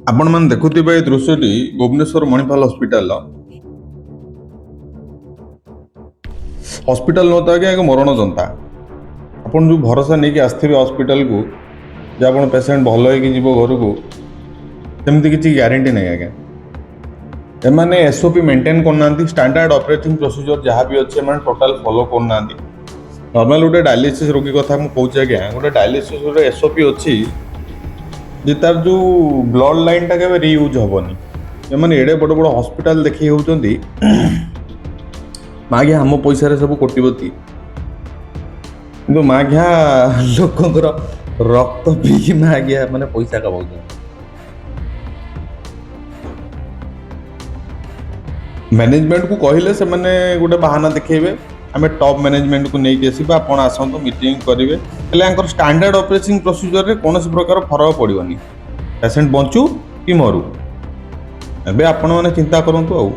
ଆପଣମାନେ ଦେଖୁଥିବେ ଏ ଦୃଶ୍ୟଟି ଭୁବନେଶ୍ୱର ମଣିପାଲ ହସ୍ପିଟାଲର। ହସ୍ପିଟାଲ ନୁହଁ ତ ଆଜ୍ଞା, ଏକ ମରଣ ଯନ୍ତା। ଆପଣ ଯେଉଁ ଭରସା ନେଇକି ଆସିଥିବେ ହସ୍ପିଟାଲକୁ ଯେ ଆପଣ ପେସେଣ୍ଟ ଭଲ ହେଇକି ଯିବ ଘରକୁ, ସେମିତି କିଛି ଗ୍ୟାରେଣ୍ଟି ନାହିଁ ଆଜ୍ଞା। ଏମାନେ ଏସ୍ଓପି ମେଣ୍ଟେନ୍ କରୁନାହାନ୍ତି। ଷ୍ଟାଣ୍ଡାର୍ଡ ଅପରେଟିଂ ପ୍ରୋସିଜିଓର ଯାହା ବି ଅଛି, ଏମାନେ ଟୋଟାଲ ଫଲୋ କରୁନାହାନ୍ତି। ନର୍ମାଲ ଗୋଟେ ଡାୟାଲିସିସ୍ ରୋଗୀ କଥା ମୁଁ କହୁଛି ଆଜ୍ଞା। ଗୋଟେ ଡାୟାଲିସିସ୍ ଗୋଟେ ଏସ୍ଓପି ଅଛି ଯେ ତାର ଯେଉଁ ବ୍ଲଡ୍ ଲାଇନ୍ଟା କେବେ ରିୟୁଜ୍ ହେବନି। ଏମାନେ ଏଡ଼େ ବଡ଼ ବଡ଼ ହସ୍ପିଟାଲ ଦେଖେଇ ହେଉଛନ୍ତି, ମାଗିଆ ଆମ ପଇସାରେ ସବୁ କୋଟିପତି, କିନ୍ତୁ ମାଘିଆ ଲୋକଙ୍କର ରକ୍ତ ପିଇକି ମାଗିଆ ମାନେ ପଇସା କମାଉଛନ୍ତି। ମ୍ୟାନେଜମେଣ୍ଟକୁ କହିଲେ ସେମାନେ ଗୋଟେ ବାହାନା ଦେଖେଇବେ, ଆମେ ଟପ୍ ମ୍ୟାନେଜମେଣ୍ଟକୁ ନେଇକି ଆସିବା, ଆପଣ ଆସନ୍ତୁ, ମିଟିଂ କରିବେ। ହେଲେ ୟାଙ୍କର ଷ୍ଟାଣ୍ଡାର୍ଡ ଅପରେଟିଂ ପ୍ରୋସିଜିଓରରେ କୌଣସି ପ୍ରକାର ଫରକ ପଡ଼ିବନି, ପେସେଣ୍ଟ ବଞ୍ଚୁ କି ମରୁ। ଏବେ ଆପଣମାନେ ଚିନ୍ତା କରନ୍ତୁ ଆଉ।